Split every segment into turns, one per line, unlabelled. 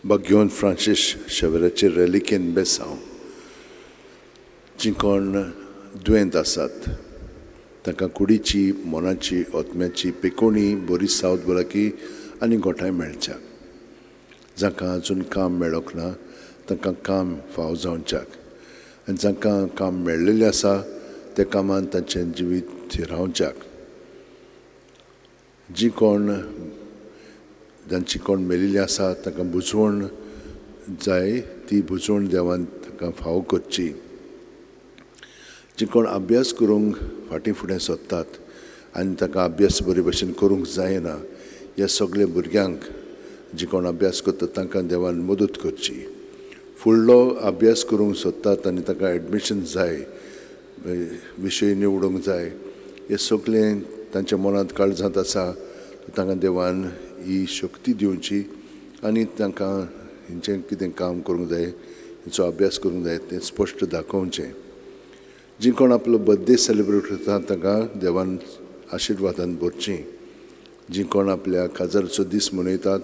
बाग्योन Francis शेवराचे रेलिकेन बेसांव. जीं कोण दुयेंत आसात तांकां कुडीची, मनाची, आत्म्याची पेकोणी बरी सावत भलायकी आनी गोठांय मेळच्याक. जांकां आजून काम मेळोंक ना तांकां काम फाव जावच्याक आनी जांकां काम मेळ्ळेलें आसा त्या कामान तांचें जिवीत थिरावच्याक. जीं कोण जांची कोण मेलिल्लीं आसा तांकां बुजवण जाय ती बुजवण देवान तांकां फावो करची. जीं कोण अभ्यास करूंक फाटीं फुडें सोदतात आनी तांकां अभ्यास बरे भशेन करूंक जायना ह्या सगल्या भुरग्यांक जीं कोण अभ्यास करतात तांकां देवान मदत करची. फुडलो अभ्यास करूंक सोदतात आनी तांकां एडमिशन जाय, विशय निवडूंक जाय, हें सगळें तांच्या मनांत काळजांत आसा तांकां देवान ही शक्ती दिवची आनी तांकां हेंचें कितें काम करूंक जाय, हेचो अभ्यास करूंक जाय तें स्पश्ट दाखोवचें. जीं कोण आपलो बर्थडे सेलिब्रेट करता तांकां देवान आशिर्वादान भरचीं. जीं कोण आपल्या काजाराचो दीस मनयतात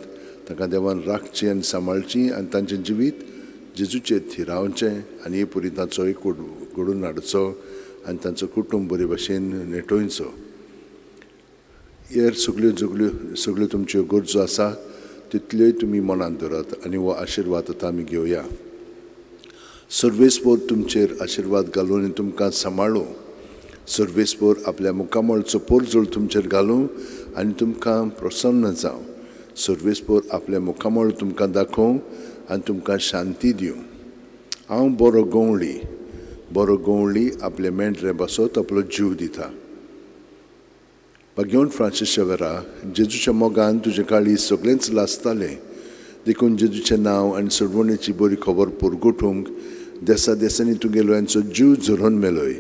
तांकां देवान राखचीं आनी सांबाळचीं आनी तांचें जिवीत जेजूचेर थिरावचें आनी हे पुरी तांचो एक घडोवन हाडचो आनी तांचो कुटूंब बरे भशेन नेटोवचो. हेर सगल्यो जगल्यो सगल्यो तुमच्यो गरजो आसा तितल्योय तुमी मनांत धरात आनी हो आशिर्वाद आतां आमी घेवया. सर्वेस्पोर तुमचेर आशिर्वाद घालून आनी तुमकां सांबाळूं. सर्वेस्पोर आपल्या मुखामळचो पोरजोळ तुमचेर घालूं आनी तुमकां प्रसन्न जावं. सर्वेस्पोर आपल्या मुखामळ तुमकां दाखोवं आनी तुमकां शांती दिवं. हांव बरो गवळी, बरो गवळी आपले मेंढरे बसत आपलो जीव दिता. बाग्योन फ्रांसीस शेवरा, जेजूच्या मोगान तुजें काळीज सगळेंच लासतालें, देखून जेजूचें नांव आनी सोडवणेची बरी खबर पुरगुटूंक देसा देसांनी तुगेलो यांचो जीव झरोवन मेलोय.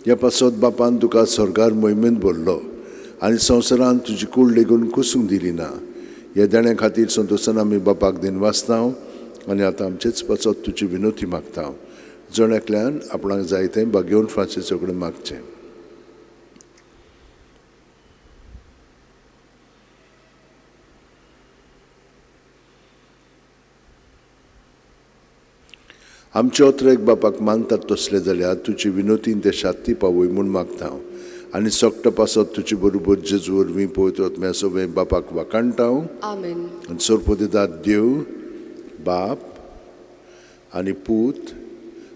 ह्या पासत बापान तुका स्वर्गार मोहिमेंत भरलो आनी संवसारान तुजी कूड लेगून कुसूंक दिली ना. ह्या देण्या खातीर संतोशान आमी बापाक दिनवासता आनी आतां आमचेच पासत तुजी विनोती मागता. जण एकल्यान आपणाक जाय तें बागेवन फ्रांसीसा कडेन मागचें. आमचे ओत्रेक बापाक मानतात तसले जाल्यार तुजी विनोतीन ते शाती पावय म्हूण मागता आनी सोकटा पासत तुजे बरोबर जेजू वरवीं पवित्र आत्म्या सवें बापाक वाखाणटा.
आमेन.
आनी सोरपोदेदाद देव बाप आनी पूत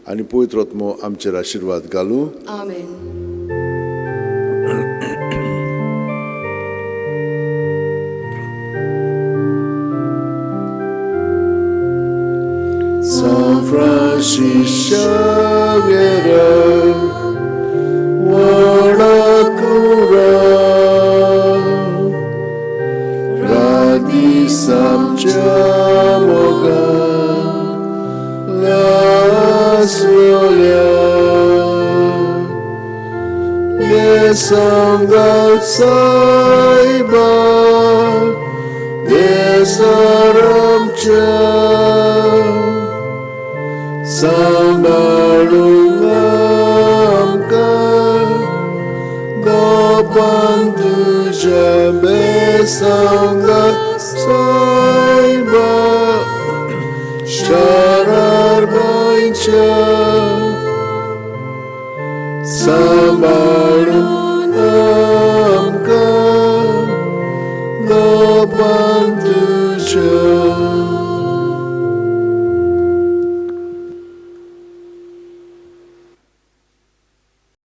आनी पवित्र आत्मो आमचेर आशिर्वाद घालूं.
आमेन.
San Francis Xavier, Walakura, Radisam Chamogan, La Solia, Yesangal Saiba, Desaram Cha. Sambalungam ka Gopan tuja besanga